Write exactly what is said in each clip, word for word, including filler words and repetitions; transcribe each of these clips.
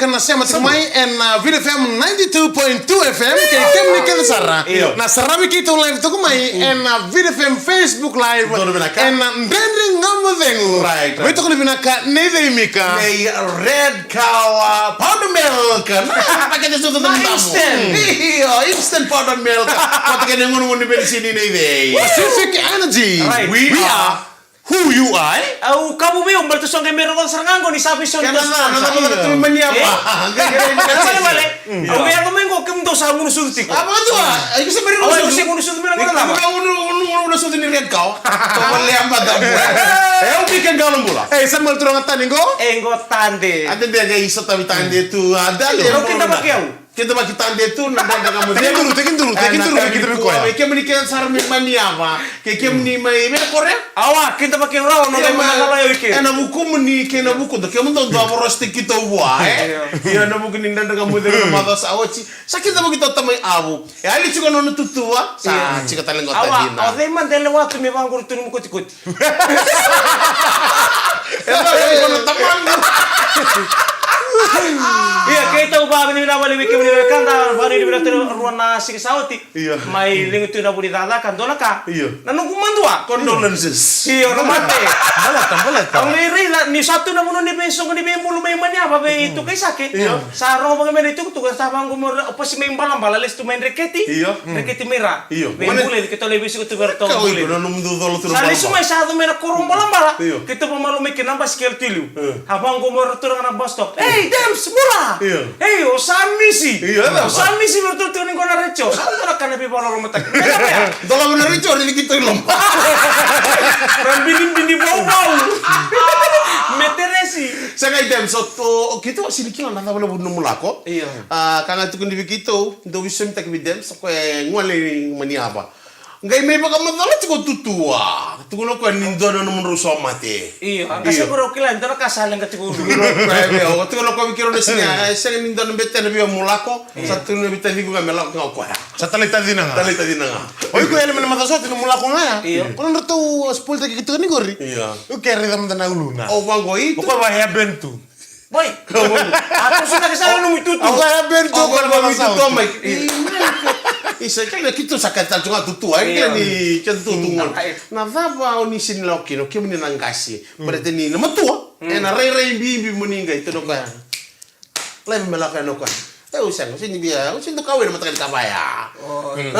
Ka na sema tiko mai ena Viti F M ninety-two point two F M, kei kemuni kece sara. Io. Na saravi keitou live tiko mai ena Viti F M Facebook Live. Donu vinaka. Ena Dredre Ga Mo Cegu. Right, right. Mai tokoni vinaka nei Cei Mika. Nei Red Cow, uh, powder milk. Na, na kete sucu na damu. Instant. Io, instant powder milk. Vata kei na gunugunu ni penisini nei Cei. Pacific Energy. Right. We are who you are. Au kavu vei au, baleta so qai mai rogoca sara ga qo ni sa veisau ni tou sponsor. Kena na, na, na, na, na, na, mani apa. Qai, qai, qai, qai. Vale, vale. Au vei yaco mai qo kemudou sa gunu sucu tiko. A, vakadua. Ai, ko se beri gunu sucu. Au se gunu sucu mai na gunu cava. Gunu, gunu, gunu, gunu sucu ni Red Cow. Tovolea mada bula. E, au bika galo bula. E, sa mal turaga tani qo? E, qo tade. A, tade qai sotavi tade tu. A, tade. Au kidavaki au. Kidavaki tade tu na Dredre Ga Mo Cegu. Tekiduru, tekiduru, tekiduru, ena kidavaki koya. Kemuni kece sara mai Maniava. Kei kemuni mai Viti Korea. Awa, kidavaki rawa, na qai ma, macala yau i ke. Ena vukumuni kei na vukuda, kemudou dau vorosi keitou vua, e? Io. Io, ena vuku ni Dredre Ga Mo Cegu na macawa sa oti. Sa kidavaki tata mai Avu. E yali tiko na nona tutua, sa tiko tale qo. Awa, tadina. O cei mada e lewa tu me vaqori tu nomu kotikoti? E lewa tu na tamaqu. Ia, keitou vakavinavinaka valevu vei kemuni na wekada, vakavinavinaka tale rua na siga sa oti. Io. Mai cegu tu na vu ni cakacaka, dua na ka. Io. Na noqu madua. Condolences. Io, na mate. Baleta, baleta. Au qai raica ni sa tu na vanua ni veisoqo ni veibulu mai Maniava vei Tukaisake. Io. Sa rogo vaka mai na itukutuku, sa vaqo mo ra, o pasi mai Balabala, lesu tu mai Dreketi. Io. Dreketi mai ra. Io. Veibulu, keitou lai veisiko tu vei ratou. Ka oi, bule. Na nomudou colo tu na Balabala. Sa lesu mai sa yaco mai na koro Balabala. Io. Keitou vamalua mai kina na basikeli tu i liu. E. A vaqo mo ratou ga na bus stop. Ei, Dems, bula! Io. Ei, o sa misi. Io, o sa misi, ratou tiko ni qo na retio. Sa dua na ka na veivakalolomataki. Dolava na retio, rini keitou i loma. Ra binibini vauvau. Meteresi. Sa qai Dems, o, o, keitou a sini kila na cava na vu ni nomu lako. Io. A, ka ga tukuni vei keitou, dou veisomitaki vei Dems, o koya e gole i Maniava. Qai mai vakamacala tiko o Tutua. Tukuna o koya ni dua na nomudrau so mate. Io, a qase qo rau kila, dua na ka sa leqa tiko. Tukuna o koya vei au, tukuna o koya vei keirau na siga, e sega ni dua na betena vei au meu lako, sa tukuna vei taciqu ga me lako ga o koya. Sa talai tacina ga. Talai tacina ga. O iko yale mai na macawa sa oti nomu lako ga ya. Io. Ko nodratou spoiltaki keitou ni qori. Io. O ke raica mada na uluna. O vaqo i tu. O koya va hairband tu. Boy. A, ko sutaki sara nomu itutu. Au kaya beri tu, au kaya beri tu, Mike. Isa, kaya na keitou sa kaya tale tu ga Tutua, e kaya ni keitou tu gona. Na cava o ni sini lako kina, o kemuni na qase. Baleta ni na matua, e na rairai bibi mo ni qai, tu na koya. Lai me lako ya na koya. E, au sega, au sini via, au sini tu ka wai na mataka ni ka vaya. Oi.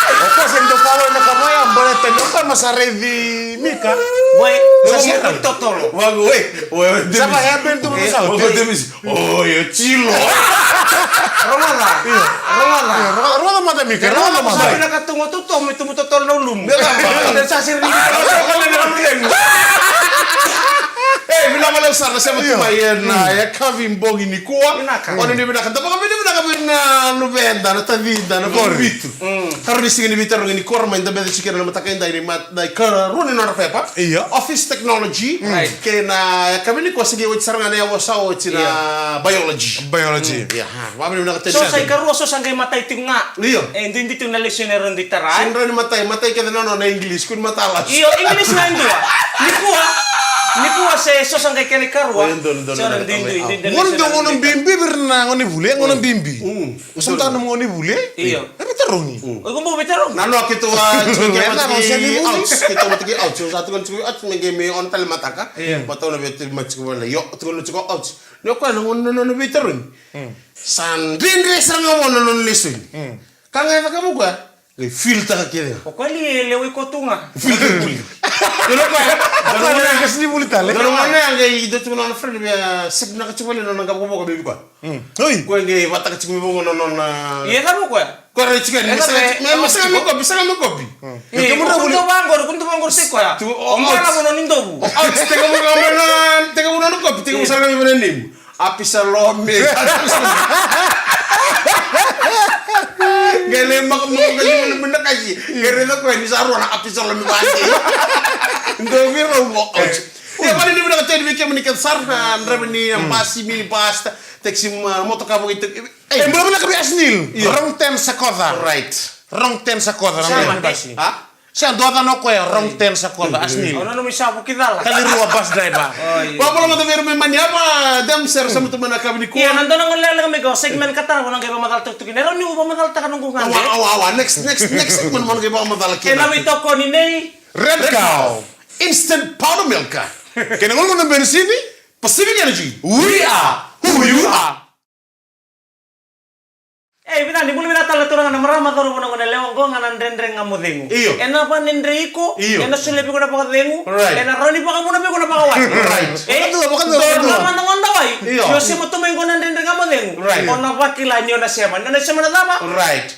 O koya sa dau kala na ka mai, a baleta ni o koya ma sa raici Mika. Oi, sa sa raici totolo. Vaqo, oi, oi, oi. Sa va happen tu sa. Oi, oi, Demis. Oi, o tilo. Rogoca. Rogoca. Rogoca mada Mika, rogoca mada. Sa vinaka tu mo totolo, me tu mo totolo na ulumu. Sa siri ni. E, vinaka vakalevu sara na sema tu mai ena yakavi bogi nikua. Vinaka. Oni ni vinaka. Da vakavinavinaka vei na luveda, na tacida, na Vuku Vitu. Karua ni siga ni veitarogi nikua, mai da beca tiko kina na mataka edai, na ikarua ni nodra pepa. Io. Office Technology. Right. Kei na yakavi nikua se qai oti sara ga na yawa sa oti na Biology. Biology. Ia, vakavinavinaka tale. So sa ikarua, so sa qai matai tiko ga. Io. E duidui tu na lesson era dui tara. Sa dra ni matai, matai kece na nona English, kuni matala. Io, English ga e dua. Nikua, nikua se so sa qai kena ikarua. Io, donu, donu, donu. Gone dua gone bibi vei ira na gone vuli, e gone bibi. O sa mataka nomu gone vuli, e? Io. E veitarogi. O iko mo veitarogi. Na noa keitou a tiko kei mataki outs, keitou mataki outs. O sa tiko na tiko outs, me qai me on tale mataka. Io. Matau na veitarogi matiko vale. Io, tiko na tiko outs. Ni o koya na gone na nona veitarogi. Sa dredre sara ga vua na nona lesoni. Ka ga e cakava o koya, qai filtaka kece ga. O koya li e lewe i koya tu ga. Filtaka vuli. Dua na koya, dua na gone ya qai sini vuli tale. Dua na gone ya qai dua tiko na nona friend via sip na ka tiko vale na nona qavokavoka vei koya. Oi. Koya qai vataka tiko vei koya na nona. Ia cava o koya? Koya rai tiko yani, me saga me kopi, saga me kopi. Ia kemudra vuli. Kundu vaqori, kundu vaqori tiko koya. O mala mo noni dovu. Outs, teka vuka mo na, teka vuka na kopi, teka vuka sara ga me vana nemu. Apisalome. Qai lai maka maka qai lai maka maka qai. Qai raica koya ni sa rua na Apisalome vaqo. Dou vei rau qo. Ia, vale ni vinaka tale vei kemuni kece sara, draiva ni basi, mini bus, taxi, motoka vakaitaukei. E bula vinaka vei Asnil. Io. Wrong turn sa koca. Right. Wrong turn sa koca na basi. Ha? Sa dua cana o koya, wrong turn sa koya, asnil. Au nanumi sa vuki cala. Kali rua bus driver. Oi. Vakabula mada vei ira mai Maniava, Dem, sera sa mutu mai na kavi ni kua. Ia, na dua na gole lekaleka mai ko, segment ka tara, vou na qai vakamacalataka tu kina. E rawa ni vou vakamacalataka noqu gade. Awa, awa, awa, next, next, next segment, mo na qai vakamacala kina. E na veitokoni nei Red Cow, instant powder milk. Kei na gulugulu ni benisini, Pacific Energy. We are who you are. E, vinaka, ni bula vinaka tale na turaga na marama, cauravou, na gone yalewa, oqo ga na Dredre Ga Mo Cegu. Io. E na vakadredrei iko, io, e na solia vei iko na vakacegu, right, e na rawa ni vakavuna vei iko na vakawati. Right. E, vakadua, vakadua, dou vakadua. Dou na mada gone dawai. Io. Ni o sema tu mai oqo na Dredre Ga Mo Cegu. Right. O na vakila ni o na sema. Ni o na sema na cava? Right.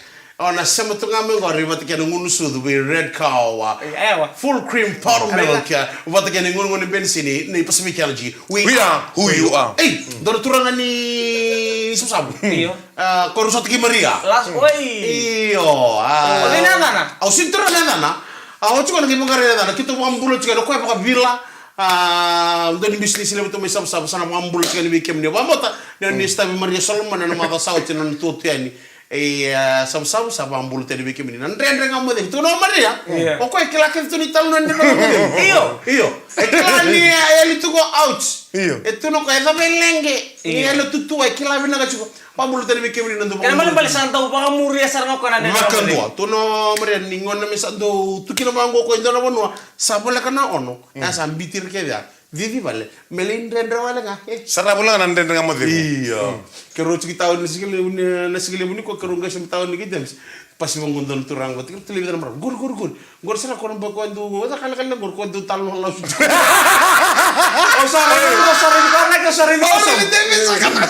O na sema tu ga mai oqori vata kei na gunu sucu vei Red Cow, a, ewa, full cream powder milk, a, vata kei na gunu, gunu benisini nei Pacific Energy. We are who you are. Ei, dua na turaga ni Savusavu. Io. A, ko Rusota ki Maria. Las, oi. Io, a. O cei na yacana? Au sini tara na yacana. A, oti ko na qai vaqara na yacana. Keitou vakabula tiko, o koya vakavila. A, dua ni bisinisi levu tu mai Savusavu, sa na vakabula tiko yani vei kemuni. Vakabauta ni o ni stavi Maria Solomon ena macawa sa oti na nona tu oti yani. E, a, Savusavu sa vakabula tale vei kemuni. Na Dredre Ga Mo Cegu. Tukuna o Maria. Io. O koya e kila kece tu ni talanoa ni Dredre Ga Mo Cegu. Io. Io. E kila ni, e, yali tu ko out. Io. E tukuna o koya e cava e leqe. Io. Ni yali tu tu, e kila vinaka tiko. Vakabula tale vei kemuni na dou. Kena ibalebale sa dau vakamuria sara ga o koya na Dredre Ga Mo Cegu. Vakadua. Tukuna o Maria ni gauna me sa dau tu kina vaqo o koya e dua na vanua. Sa voleka na ono. Mm. Ia sa biuti ira kece ya. Cici vale, me lai dredre wale ga, e. Sa ra voleka na Dredre Ga Mo Cegu. Io. Mm. Keirau tiko i taoni, na siga levu ni, na siga levu nikua, keirau qai sema i taoni kei James. Pasi vaqo dua na turaga vata, keirau tu lai vei na marama. Qori, qori, qori. Qori sara ko na bau ko dau, o sa kalakala qori ko dau talanoa lasu. Au sa raica, au sa raica, au sa raica, au sa raica.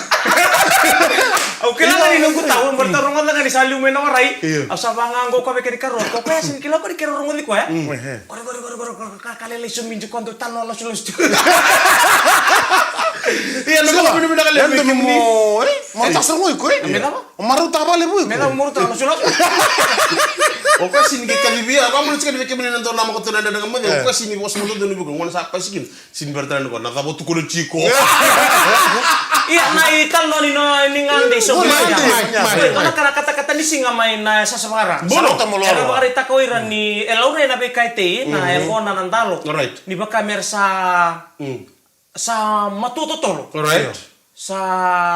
Au kila ga ni noqu tau, au bau tau rogoca ga ni sa liu mai na warai. Io. Au sa vaqo, au kaya vei kena ikarua, o koya sega ni kila ko ni keirau rogoci koya. Mm. Qori, qori, qori, qori, qori. Ka, ka lailai sobu mai, dua ko dau talanoa lasulasu tiko. Ia, na ka vinaka levu vei kemuni. Mo, e, mo tasa mo iko, e. Na me cava? O marautaka vakalevu iko. Me cava, marautaka lasulasu. O koya sini qai kacivi, a, vakamuria tiko vei kemuni na dau namaka tu na Dredre Ga Mo Cegu. E. O koya sini vosa mo dodonu vei iko, gona sa pasi kina. Sini bera tale na koya, na cava o tukuna tiko. Ia, na italanoa ni no, ni gade sobu mai. Mai, mai, mai. Oi, na ka na katakata ni siga mai na Sasa Vakara. Bula. Sa rauta mo lolo. Era vakaraitaka o ira ni e laurai na veika e tei, na yaqona na dalo. Right. Ni vaka me ra sa, mm, sa matua totolo. Right. Sa,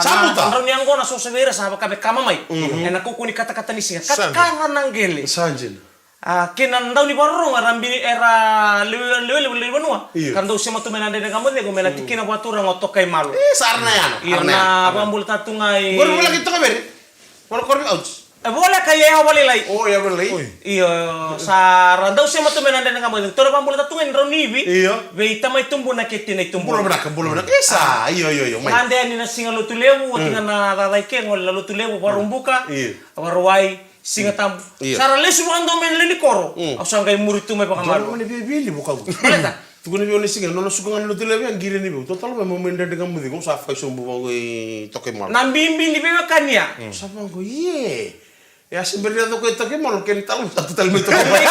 sa na, muta. Drau ni yaqona soso vei ira sa vaka me kama mai. Mhm. Ena kaukaua ni katakata ni siga. Sa dina. Katakata na qele. Sa dina. A, kei na dau ni vakarorogo era bini, era lewe, lewe, lewe, lewe vanua. Io. Ka dau sema tu mai na Dredre Ga Mo Cegu, mai na tikina vakaturaga o Tokaimalu. E, sa ra na yana. Io, ra na yana. Vakabulataka tu ga i. Qori voleka i Tokaveri. Voleka qori out. E voleka i Yawa Lailai. O, Yawa Lailai. Oi. Io, sa ra dau sema tu mai na Dredre Ga Mo Cegu. Tou na vakabulataka tu ga ni drau ni ivi. Io. Vei tamai tubuna kei tinai tubuna. Bula vinaka, bula vinaka. E sa, io, io, io, mai. Gade yani na siga Lotulevu, oti ga na cakacaka i ke, gole na Lotulevu, Vakaraubuka, io, Vakarauwai, Siga Tabu. Io. Sa ra lesu vakadua mai na lewe ni koro. Mm. Au sa qai muri tu mai vakamalua. Dua na gone viavia levu ka vu. Baleta. Tukuna vei au na siga, nona suka ga na Lotulevu ya, qiri ni vei au. Totolo mai mo mai Dredre Ga Mo Cegu, au sa fai sobu vaqo i Tokaimalu. Na bibi ni veiwekani ya. Mm. Sa vaqo, ie. E a se bera ni yaco ko i Tokaimalu, kena talo, tatu tale mai Tokaimalu.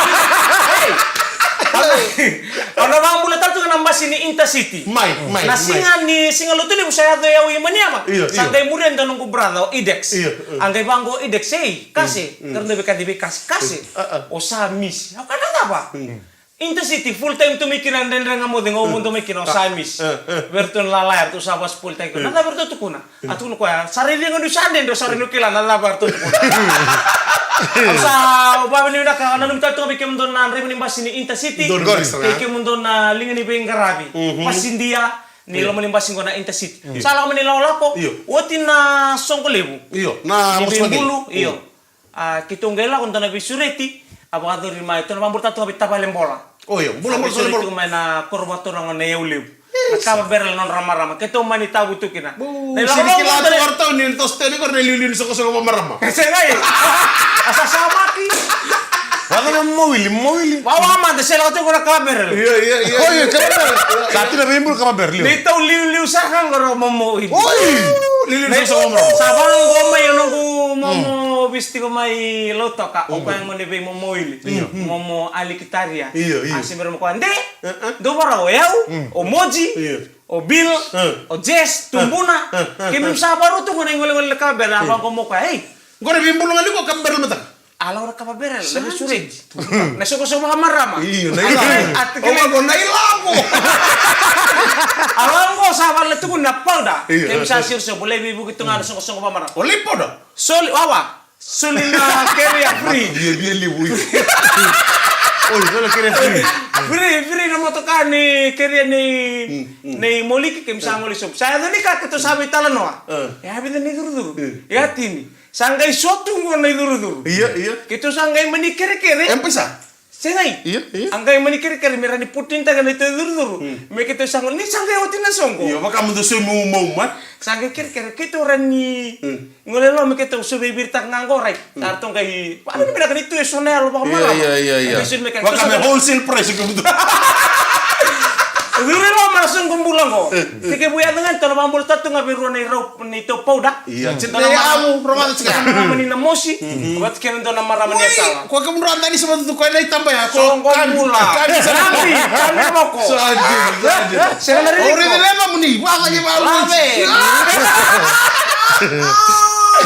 Au na vakabula tale tu ga na basi ni Intercity. Mai, mai, mai. Na siga ni, siga Lotulevu sa yaco e au i Maniava. Io, io. Sa qai muria e dua noqu brother, o Idex. Io, io. A qai vaqo o Idex, ei, Kase. Mm, mm. Keirau dau veikacivi Kase. Kase. Mm, a, a. O sa misi. Au kaya na cava? Mm. Intercity, full time tu mai kina Dredre Ga Mo Cegu, au vodo mai kina, o sa misi. A, a. Vei ratou na lala, eratou sa vakaspoli taki. Mm. Na cava eratou tukuna? A tukuna o koya, sa raici ga niu sa dredre, au sa raici niu kila na cava eratou tukuna. Au sa vakavinavinaka, au nanumi tale tu ga vei kemudou na draiva ni basi ni Intercity. Donu basi, kei kemudou na liga ni veiqaravi. Mhm. Pasidia, ni loma ni basi qo na Intercity. Io. Sa lako mai na ilakolako, io, oti na soqo levu. Io, na ni Mosmaki. Veibulu, io. Mm. A, keitou qai lako dua na veisureti, a vakayacori mai, tou na vakabulataka tu ga vei tavale Bola. O io, bula, bula, bula. Sureti tu mai na koro vakaturaga na Yau Levu. Na kava barrel nodra marama, keitou mani tavu tu kina. Bu, na sini kila tu ga ratou ni toso tani qori na iliuliu ni soqosoqo vamarama. E sega, e. A sa samaki. Vaka na mawili, mawili. Wawa mada, se lako tu qo na kava barrel. Io, io, io. O io, kava barrel. Sa tina veibulu kava barrel, io. Ni tau liuliu saka qo na mawili. Oi. Liuliu ni soqosoqo vamarama. Sa vaqo mai o noqu momo visi tiko mai Lautoka. O koya gone vei momo Wili. Io. Momo Alikitaria. Io, io. A se bera mo koya, de. E, e. Dou varau, o yau, mm, o Moji, io, o Bill, e, o Jess, e, tubuna. E, e, e. Keimami sa varau tu qo na igolegole ni kava barrel, a vaqo mo koya, ei. Qori veibulu ga ni ko kava barrel mataka. A lau na kava berel, na vesu redi. Na soqosoqo vakamarama. Io, na ilago. A tekele. O vako na ilago. A lau qo sa vale tukuni na powder. Io. Kemi sa siro so, bolei veivuke tu ga na soqosoqo vakamarama. O lai powder? Soli, wawa. Soli na carrier free. Via, via levu. Oi, soli na carrier free. Free, free na motoka ni carrier ni, ni Moliki, kemi sa gole sobu. Sa yaco ni ka keitou sa veitalanoa. E a vica na icurucuru? E a tini. Sa qai so tu qo na icurucuru. Ia, ia. Keitou sa qai mani kerekere. M-PAiSA? Segai. Ia, ia. A qai mani kerekere me ra ni put in taka na itou icurucuru. Me keitou sa qo, ni sa qai oti na soqo. Ia, vaka mo dou so me umauma. Sa qai kerekere, keitou ra ni gole lo me keitou so veiviritaka ga qo, right. Sa ratou qai, vaka ni vinaka ni tu e so na yalo vakamarama. Ia, ia, ia, ia. Vaka me wholesale price ke mudu. Curu lo ma na soqo bula qo. Tekivu yaco ga ni tou na vakabula tatu ga vei rua na irau ni tou powder. Ia, tini na yavu, rogoca tiko. Dua na marama ni Namosi, vata kei na dua na marama ni Yasala. Ko kemudrau a dani sa vatutu koya na itaba ya, ko soqo bula. Kabi, kabi voko. Sa dina, sa dina. Sega na riri. O riri leva muni, vaka ni vaka. Lave. Ia, ia, ia,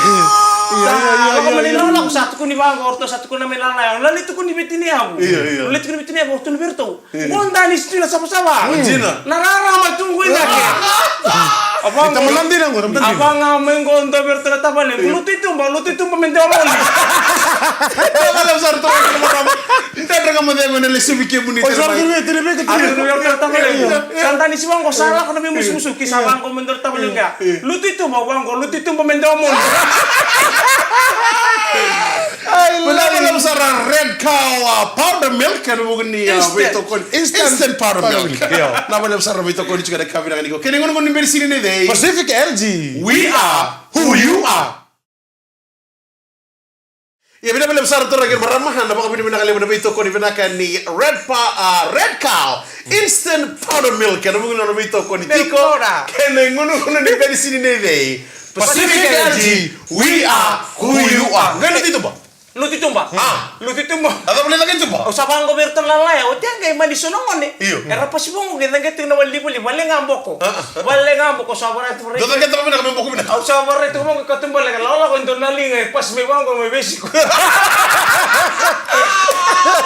ia. Sa, ia, ia, ia, mani lakolako sa tukuni vaqo, o ratou sa tukuna mai lala ya. Lali tukuni vei tini yavu. Ia, ia. Lali tukuni vei tini yavu, o ratou na vei ratou. Ia. Qo dani sa tu na savasava. Dina. Na rarama tu qo i cake. Ita mana dina qo, ita mana dina. Avaga mai qo dua vei iratou na tavalequ. Lutu i tuba, lutu i tuba me dewa moli. Tavalequ sa ratou na marama. Ita dra ka macegu na lesuvi kemuni. Oi, sa ratou na vei, tini vei, tini vei. Sa dani siva qo sa lako na veimusumusu ki sa vaqo me dua na tavalequ ya. Lutu i tuba, vaqo, lutu i tuba me dewa moli. Vinaka vakalevu sara Red Cow, a, powder milk, ena vuku ni, a, veitokoni. Instant powder milk. Io. Vinaka vakalevu sara veitokoni tiko ena ka vinaka nikua. Kei na igunugunu ni benisini nei cei? Pacific Energy. We are who you are. Ia, vinaka vakalevu sara turaga kei na marama, na vakavinavinaka levu na veitokoni vinaka ni Red Pa-, a, Red Cow. Instant powder milk, ena vuku ni nona veitokoni tiko. Milk powder. Kei na igunugunu ni benisini nei cei? Pacific Energy, we are who you are. Qai lutu i tuba. Lutu i tuba. A. Lutu i tuba. A cava na caka i tuba? Au sa vaqo vei iratou na lalai, oti a qai mani so na gone. Io. Era pasi vaqo qai caqe tiko na wali livaliva, vale ga boko. A, a. Vale ga boko, sa varai tu varai. Dou caqe tiko vinaka me boko vinaka. Au sa varai tu vaqo ka tuba leka, lakolako e dua na liga, e pasi mai vaqo me veisiko.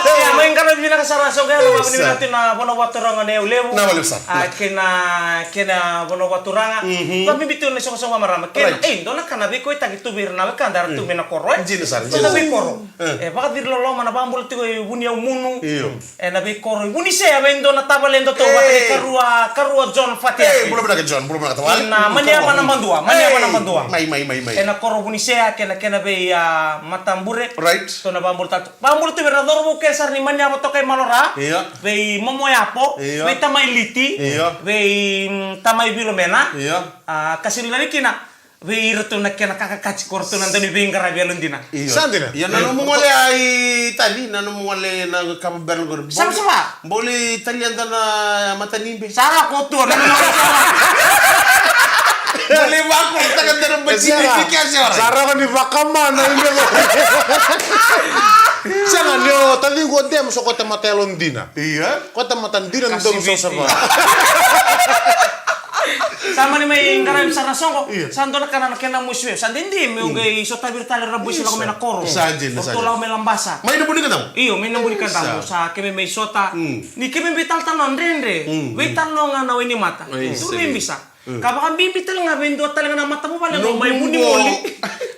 Ia, mai qaravi vinaka sara so qai na vavinavinaka tu na vanua vakaturaga na Yau Levu. Na vale sara. A, kei na, kei na vanua vakaturaga. Mhm. Vabibi tu na isoqosoqo marama. Kei na, right. Ei, dua na ka na veikauaitaki tu vei ira na wekada era tu mai na koro, e? Dina sara, dina. Dua na veikoro. E. E vakaciri loloma na vakabula tiko e Vuniyaumunu. Io. E na veikoro. Vunisea vei dua na tavale dotou vata kei karua, karua John Fatiasi. E, bula vinaka John, bula vinaka tavale. Ina Maniava na Badua, Maniava na Badua. Mai, mai, mai, mai. E na koro Vunisea kei na kena vei, a, matabure. Right. Tou na vakabula tale tu. Vakabula tu vei ira na cauravou kece sara ni Maniava toka i Malora. Io. Vei Momo Yapo. Io. Vei Tamai Liti. Io. Vei, mm, Tamai Vilomena. Io. A, kasi lali kina. Vei iratou na kena kakakati ko ratou na dau ni veiqaravi yalodina. Io. Sa dina. Ia na nomu gole a i tali, na nomu gole na kava bera qori. Savasava. Boli tali eda na matanibe. Sa ra ko tu na nomu gole. Boli vako taka dera bajini fika se ora. Sa ra ko ni vakama na ibe. Sa na nio tali qo demu so ko tamata yalodina. Ia. Ko tamata dina ni dau savasava. Sa mani mai qaravi sara na soqo. Io. Sa dua na ka na kena mosi vei au. Sa dede meu qai sotavi ira tale ra boisi lako mai na koro. Sa dina, sa dina. Ratou lako mai Labasa. Mai na Bunikadamu? Io, mai na Bunikadamu. Sa keimami mai sota. Mm. Ni keimami veitalanoa dredre. Mm. Veitalanoa ga na wainimata. Ai, turu mai bisa. Mm. Ka vakabibi tale ga vei dua tale ga na matavuvale qo mai Vunimoli.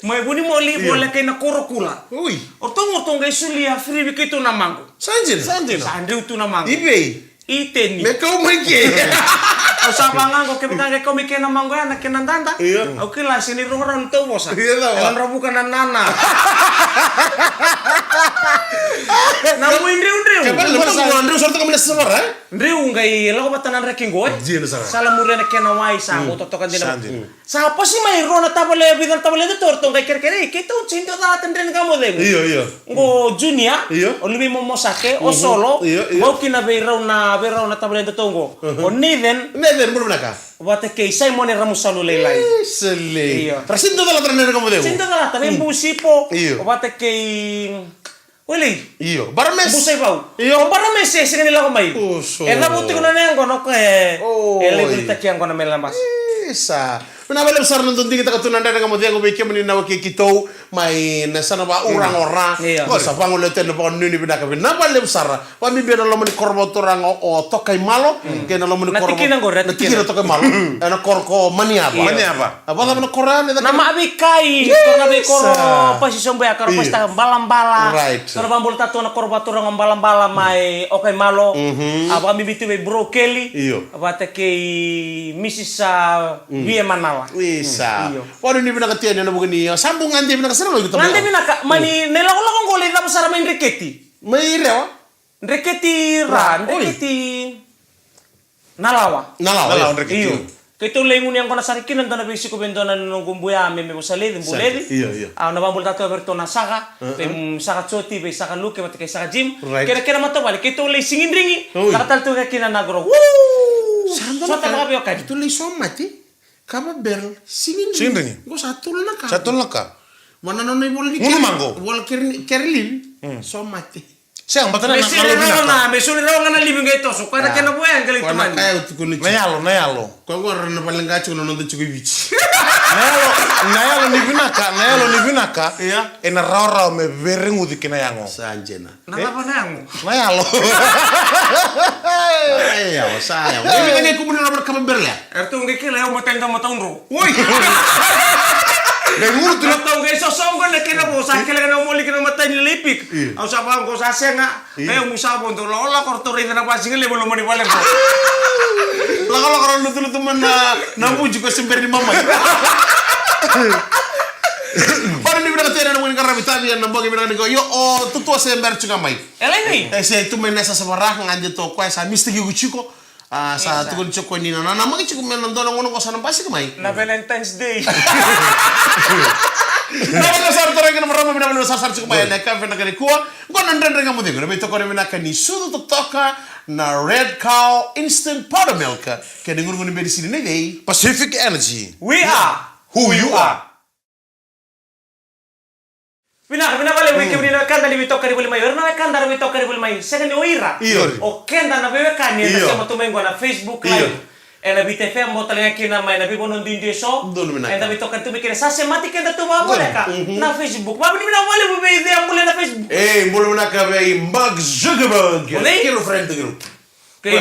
Mai Vunimoli, io, voleka ina Korokula. Oi. O ratou qo, o ratou qai solia free vei keitou na maqo. Sa dina? Sa dina. Sa dreu tu na maqo. I vei? I Teni. Me kau mai ke. Au sa vaqo, kevaka qai kau mai ke na maqo ya, na kena dada. Io. Au kila se ni rogo rawa ni tauvosa. Io, cava? E nodra vuka na nana. Na mui dreu, dreu. Kevaka na maqo dreu, sa ratou qai mai na savara, e? Dreu qai lako vata na draki qo, e? Dina sara. Sa lamuri na kena wai, sa, mm, qo totoka dina. Sa dina. Sa pasi mai rua na tavale, vica na tavale dotou, ratou qai kerekere, ei, keitou sega ni dau calata dredre ni ka mo cegu. Io, io. Qo Junior, io, o Luvei Momosake, o, mhm, Solo, io, io, vau kina vei rau na, vei rau na tavale dotou qo. Mhm. O Nathan. Nathan, bula vinaka. Vata kei Simone Ramusalu Lailai. E, sele. Io. Ra sega ni dau calata dredre ni ka mo cegu. Sega ni dau calata, vei, mm, Busipo. Io. Vata kei Wili. Io, Barames. Busa i vau. Io. O Barames e sega ni lako mai. Oso. E cavu tiko na nona yaqona o koya e, o, e lai, io, volitaki yaqona mai Labasa. Isa. Vinaka vakalevu sara na dau digitaka tu na Dredre Ga Mo Cegu vei kemuni na wekai keitou mai na yasana vakauraga o Ra. Io. Qo sa vagolea tu ena vakanuinui vinaka, vinaka vakalevu sara. Vakabibi ena loma ni koro vakaturaga o Tokaimalo, kei na loma ni koro, na tikina qori, na tikina Tokaimalo. Ena koro ko Maniava. Maniava. A vakacava na koro ya? Na Mavikai, koro na veikoro. Pasi sobu ya, koro pasi taka Balabala. Right. Koro vakabula tu na koro vakaturaga o Balabala mai Okaimalo. A vakabibi tu vei Bro Kelly. Io. Vata kei Missus a Via Manala. Isa. Io. Vakanuinui vinaka tu yani ena vuku ni, a, sa bau gade vinaka sara ga o iko. Gade vinaka, mani na ilakolako qo lai cava sara mai Dreketi. Mai Rewa? Dreketi Ra, Dreketi Nalawa. Nalawa, Nalawa, Dreketi. Io. Keitou lai gunu yaqona sara kina dua na veisiko vei dua na noqu buya me, me vosa Leci, Buleci. Io, io. Au na vakabula tu vei iratou na saka, vei Saka Joti, vei Saka Luke, vata kei Saka Jim. Right. Kei na, kei na matavuvale, keitou lai sigidrigi. Oi. Saka tale tu ga kina na qoro. Woo! Sota vakaveika. Keitou lai somate. Kava barrel, sigidrigi. Sigidrigi. Qo sa tolu na ka. Sa tolu na ka. Vana nona ivola ni Gunu Keri, Mago. Ivola Keri, Keri Livi. Mm. Somate. Sega, baleta na, me soli rawa ga na livi qai toso. Koya na kena voya qai lai tomani. Koya na ka au tukuna tiko. Na yalo, na yalo. Koya qo ra na vale ga tiko na noda tiko i Viti. Na yalo, na yalo ni vinaka, na yalo ni vinaka. Ia. Ena rawarawa me veireguci ki na yago. Sa dina. Na cava na yago? Na yalo. Ai, yawa, sa yawa. Oi, me kani kumuni na vara kava berlea. Eratou qai kila au matai dau matau dro. Oi. Qai guru tu na. Ratou qai sosoqo na kena vo, sa kila kena moli kena matai ni leipik. Io. Au sa vaqo sa sega. Io. Qai au mu sa vo dou lakolako ratou raica na vasiga levu loma ni vale qo. Lakolako rau lutulutu mai na, na vuji ko se bera ni mamai. Vakanuinui vinaka tu yani ena vuku ni qaravi tavi ena bogi vinaka nikua. Io, o Tutua se bera tiko ga mai. E lai ni? E se tu mai na yasayasa vaka, gade tu o koya sa mistake-taki iko tiko. A, sa tukuni tiko ni na, na, namaki tiko me na dua na gauna qo sa na basika mai. Na Valentine's Day. Na vale sara tara kina marama, vinaka vakalevu sara tiko mai ena yakavi vinaka nikua. Qo na Dredre Ga Mo Cegu, na veitokoni vinaka ni sucu totoka na Red Cow Instant Powder Milk. Kei na guruguru ni beni sini nei Pacific Energy. We are who you are. Vinaka, vinaka vakalevu vei kemuni na wekada ni veitokani voli mai. O ira na wekada ra veitokani voli mai. Sega ni o ira. Io. O keda na veiwekani eda sema tu mai qo na Facebook Live. Io. Ena Viti F M, bau tale ga kina mai na veivanua duidui eso. Donu vinaka. Eda veitokani tu mai kina. Sa semati keda tu vakavoleka. Mhm. Na Facebook. Vavinavinaka vakalevu vei cei a bula na Facebook. Ei, bula vinaka vei Mark Zuckerberg. O cei? Kiro friend tu kiro. Kei. Kei,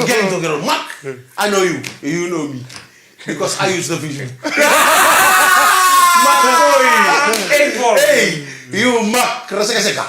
kei, kei, Mark, I know you. You know me. Because I use the vision. Mark boy. Hey, boy. Hey, you Mark, ra sekaseka.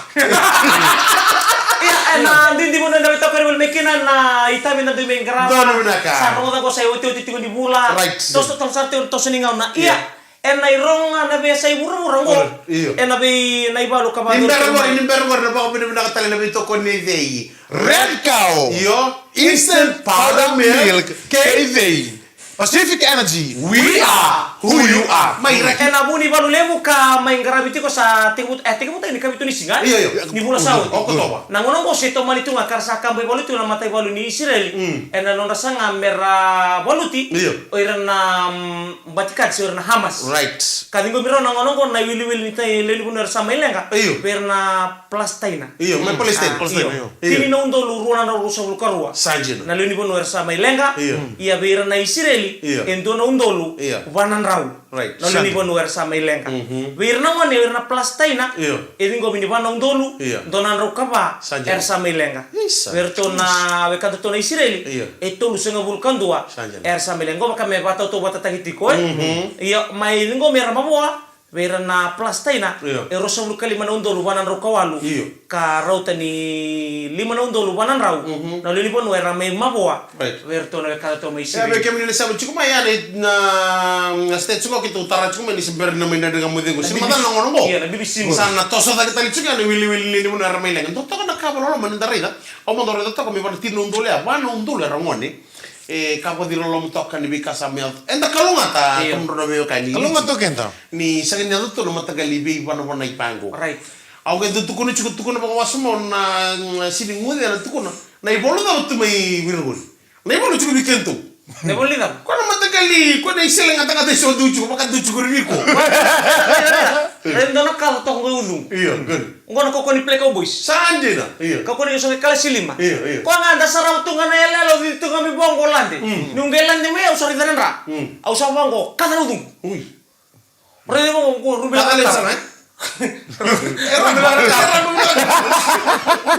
Ia, ena didi vanua eda veitokani voli mai kina na itavi eda dui mai qarava. Donu vinaka. Sa rogoca qo sa iotioti tiko ni vula. Right. Toso, toso sara tiko, toso ni gauna. Ia. Ia. Ena irogo ga na veiyasai vuravura qo. Io. Ena vei, na ivalu ka vakaruruku mai. Ni bera qori, ni bera qori na vakavinavinaka tale na veitokoni nei cei. Red Cow. Io. Instant powder milk. Kei cei. Pacific Energy. We are who you are. Mai Red. Ena vu ni valu levu ka mai qaravi tiko sa tekivu, e, tekivu tiko ni kavitu ni siga. Io, io. Ni vula sa oti. Okotova. Na gauna qo se tomani tu ga ka ra sa kaba ivalu tu na mataivalu ni Isireli. Mm. Ena nodra saga mera valuti. Io. O ira na, mm, Batikati se o ira na Hamas. Right. Ka ciqomi rau na gauna oqo na iwiliwili ni tai lewe ni vanua era sa mai leqa. Io. Vei ira na Palestina. Io, mai Palestina. Ah, Palestina, io. Io. Tini na udolu rua na drau ruasagavulu ka rua. Sa dina. Na lewe ni vanua era sa mai leqa. Io. Ia vei ira na Isireli, io, e dua na udolu, io, va na drau. Right. Na lewe ni vanua era sa mai leqa. Mhm. Vei ira na gone, vei ira na Palestina, io, e ciqomi ni va na udolu, io, dua na drau ka va, sa dina, era sa mai leqa. Isa. Vei iratou na wekadatou na Isireli, io, e tolusagavulu ka dua, sa dina, era sa mai leqa. Qo vaka me vakatautauvatataki tiko, e? Mhm. Ia, mai ciqomi era mavoa, vei ira na Palestina, io, e ruasagavulu ka lima na udolu va na drau ka walu, io, ka rauta ni lima na udolu va na drau, mhm, na lewe ni vanua era mai mavoa. Right. Vei iratou na wekadatou mai Isireli. Ia, vei kemuni na sema tiko mai, ia na, na, na state tiko keitou tara tiko mai ni se bera na mai Dredre Ga Mo Cegu. Na sega ni macala na gauna oqo. Ia, na B B C. Sa na toso cake tale tiko na iwiliwili ni lewe ni vanua era mai leqa. Dua toka na ka vakaloloma ni da raica. Au mada raica toka me va na tini na udolu, e va na udolu era gone. E ka vakaciloloma toka ni veika sa mai yaco. Eda kalougata, io, kemudrou na veiwekani. Kalougata o keda. Ni sega ni yaco tu na mataqali veivanavana i paqo. Right. Au qai dau tukuna tiko, tukuna vakawasoma na, mm, sini guce ena tukuna. Na ivalu cava tu mai Wiragoqoli? Na ivalu tiko vei kedatou. Na ivalu ni cava? Ko na mataqali, ko na isele gatagata eso dau tiko, vakadau tiko ri vei iko. Io. Raica dua na kaca toka qai ucuqu. Io, good. Qo na kaukauwa ni Pele Cowboys. Sa dina. Io. Kaukauwa ni so qai kalasi lima. Io, io. Koya ga da sarava tu ga na yaloyalo, cici tu ga mai vaqo lade. Mm. Niu qai lade mai au sa raica na dra. Mm. Au sa vaqo, kaca na ucuqu. Ui. Raica vaqo, qo rube. Kaca na ucuqu, e?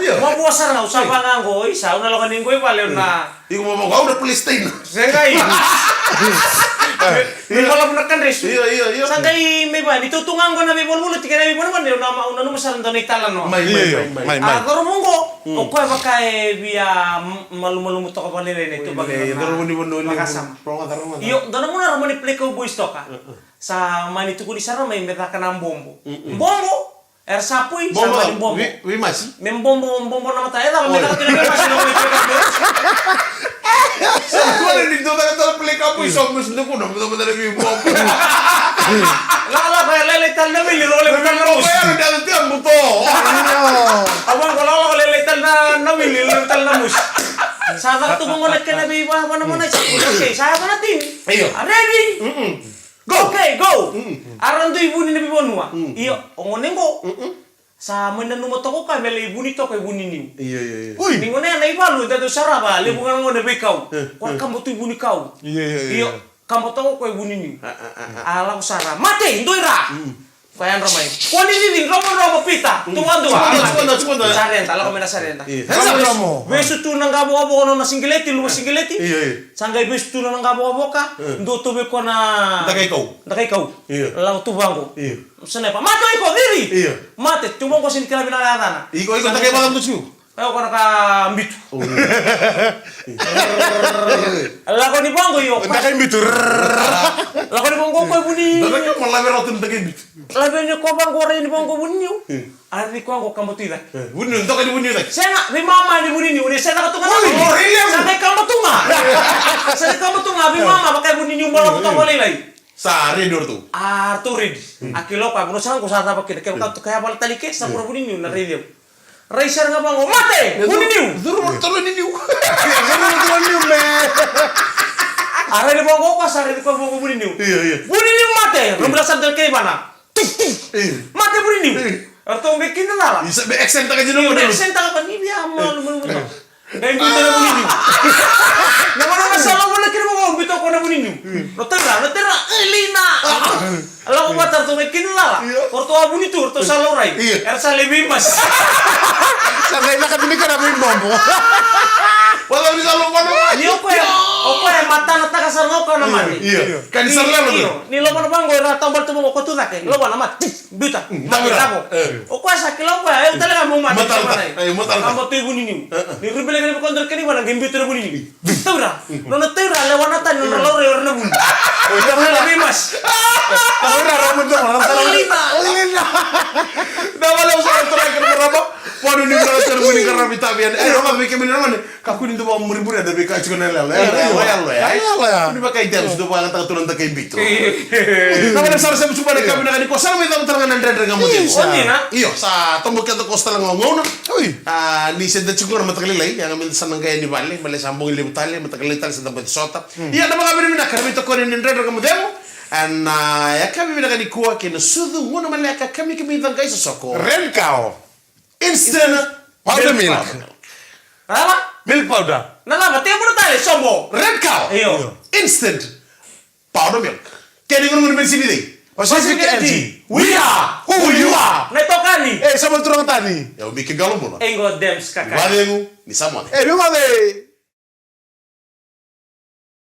Io. Mavoa sara ga, au sa vaqo, isa, au na lako ni qo i vale, au na Iko mo vaqo, au na Palestina. Segai. Me balavu na kadresu. Io, io, io. Sa qai mai vaqo, ni tu tu ga qo na veivolivoli, tiko na veivolivoli, au na, au nanuma sara dua na italanoa. Mai, mai, mai, mai. A cauravou qo, o koya vaka e via m-, malumalumu toka vakalailai na ituvaki. Io, na cauravou ni vanua ni vakasama. Io, dua na gauna ra mani Pele Cowboys toka. Sa mani tukuni sara mai me caka na bobo. Bobo, Era sa pui, sa mani bobo. Vei, vei masi? Me bobo, bobo na mata. E cava me caka tu na vei masi na mani bobo? Sa kua ni dua na ka tara Pele Cowboys, so masi dua kuna, me dua na vei bobo. La, la, vei lailai tale na wili, lailai tale na musi. Bobo ya na dua na tempo to. Au vaqo, la, la, lailai tale na, na wili, lailai tale na musi. Sa caka tu qo na kena vei va, va na mona, sa, sa, sa, sa na tini. Io. A ready? Go! Okay, go! A ra dui vuni na veivanua. Io, o gone qo. Sa mai nanuma toka o koya me lai vuni toka e vuni niu. Io, io, io. Ui! Ni gone na ivalu, da dau sarava, levu ga na gone veikau. Koya kaba tu i vuni kau. Io, io, io. Io, kaba toka o koya e vuni niu. A, a, a, a. A lako sara. Mate, dua i ra! Koya yadra mai. Kua ni cici, dromo, dromo, Pita. Tu vadua. Tsukonda, tsukonda, tsukonda. Sareda, lako mai na sareda. Io. Vesu tu na qavokavoka, nona sigileti, luva sigileti. Io, io. Sa qai vesu tu na qavokavoka, dua tu vei koya na dakai kau. Dakai kau. Io. Lako tu vaqo. Io. Sa nepa, mate o iko, cici! Io. Mate, tu vaqo se ni kila vinaka na yacana. Iko, iko, dakai vaka tu. Io, koya na ka bitu. Lako ni vaqo, io. Dakai bitu. Lako ni vaqo, koya vuni. Dakai, mo lave rauta ni dakai bitu. Lave ni koya vaqo, rai ni vaqo, vuni niu. A raici koya qo kaba tu i cake. E, vuni, doka ni vuni i cake. Sega, veimama ni vuni niu, ni se caka tu ga na. Oi, o rei levu. Sa qai kaba tu ga. Sa qai kaba tu ga, veimama, vaka e vuni niu, balavu toka vakalailai. Sa redi o ratou. A ratou redi. A kila o koya, vanua sara qo sa cava kina, kevaka tu kaya vala tale ke, sa vura vuni niu, na raici au. Rai sara ga vaqo, mate, vuni niu. Curu toro ni niu. Curu toro ni niu, me. A raici vaqo, koya sa raici koya vaqo vuni niu. Io, io. Vuni niu mate, romu la sa dal kei vana. Io. Mate vuni niu. Io. Ratou qai kidacala. Isa, me accent taka jina. Io, me accent taka vaka ni via malu, malu, malu. Qai biuta na vuni niu. Na vana na sa lako na kina vaqo, biuta ko na vuni niu. Io. Na tara, na tara, e, lina. Lako vata ratou qai kidacala. Io. Ko ratou a vuni tu, ratou sa laurai. Io. Era sa lai veimasi. Sa qai laka tu ni kena veibobo. Vata ni sa lako vana. Ni o koya, o koya e matana taka sara ga o koya na mate. Io. Ka ni sa lalo. Io. Ni lako vana vaqo, era taubale tu vaqo, ko tu cake. Lako vana mate. Biuta. Mm, mate taura. Tavo. E. O koya sa kila o koya, e, au tale ga meu mate. Matata. Sa mate. E, matata. Kaba tu i vuni niu. E, e. Ni rubele kena vakaudre kena ivana, qai biuta na vuni niu. Taura. Mm. Nona taura, lewa na tani, nona laurai o ira na vuni. O, taura. Nona veimasi. Taura, rau mate, nona taura. Lina. Lina. Na vale, au sa taura kena marama. Vanu ni mara taura vuni karavi tavi yani. E, rau mate, vei kemuni na mane. Kakua ni dau vakamuriburi eda veika tiko na yaloyalo. Yaloyalo, yaloyalo, e. Yaloyalo, ya. Ni vakaitavi, se dau vakayagataka tu na dakai bitu. Na vale sara se musuba na ka vinaka ni ko sara mai cava tara ga na Dredre Ga Mo Cegu. Isa. Io, sa tobo keda ko sa tale ga o gauna. Oi. A, ni se da tiko ga na mataka lailai, ya ga me da sa na qai yani vale, male sa bogi levu tale, mataka lailai tale se da baci sota. Mm. Ia, na vakavinavinaka, na veitokoni ni Dredre Ga Mo Cegu. Ena, a, yakavi vinaka nikua kei na sucu, gauna maleka, kamikamica, qai sosoko. Red cow. Instant powder milk. Milk powder. Cava? Milk powder. Na cava? Tevu na tale, sobo. Red cow. Io. Instant powder milk. Kena igunaguna ni Medicine Day. Pacific L G. We are who you are. Na itokani. E, sa mani turaga tani. Ia, o Miki Galomuna. E, qo Dems Kakai. Vacegu, ni sa mani. E, vei vale.